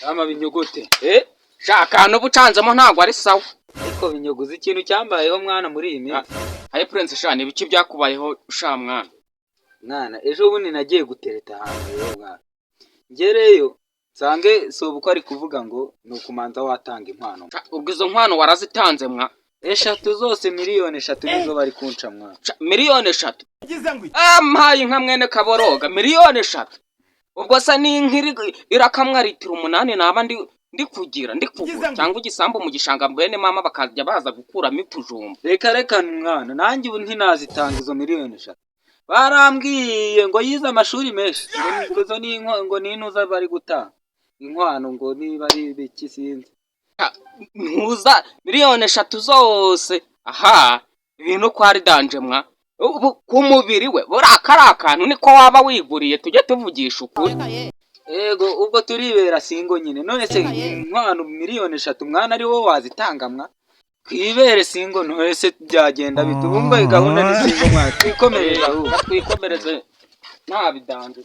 Ama binyogote. Eh, sha akantu uba ucanzemo ntabwo ari sawa. Ariko binyogoza ikintu cyambayeho mwana muri iyi minsi. Hayi Prince, sha ni ibiki byakubayeho sha mwana? Mwana, ejo bundi nagiye gutereta ahantu rero mwana. Ngereyo nsange sobukwe ari kuvuga ngo ni ukumanza watanga inkwano. Sha, ubwo izo nkwano warazitanze mwa? Eshatu zose, 3 miliyoni nizo bari kunca mwana. Sha, 3 miliyoni? Ah, mpaye inka mwene Kaboroga, 3 miliyoni. Ubwo se n'inka irakamwa litiro 8 naba ndi kugira ndi kugura cyangwa igisambu mu gishanga bene mama bakajya baza gukuramo itujumba. Reka reka mwana, nanjye ubu ntinazitanga izo 3 miliyoni. Barambwiye ngo yize amashuri menshi, ngo izo ni ngo ni intuza bari gutanga. Inkwano ngo niba ari ibiki sinzi. Ntuza 3 miliyoni zose, aha ibintu ko ari danger mwa. Ubu ku mubiri we buriya kari akantu niko waba wiguriye, tujye tuvugisha ukuri. Ego, ubwo turibera single nyine. None se inkwano 3 miliyoni mwana ari wowe wazitanga mwa? Twibere single, none se byagenda bite? Ubu ngo gahunda ni single mwana, twikomereze ahubwo. Twikomereze nta bi danger.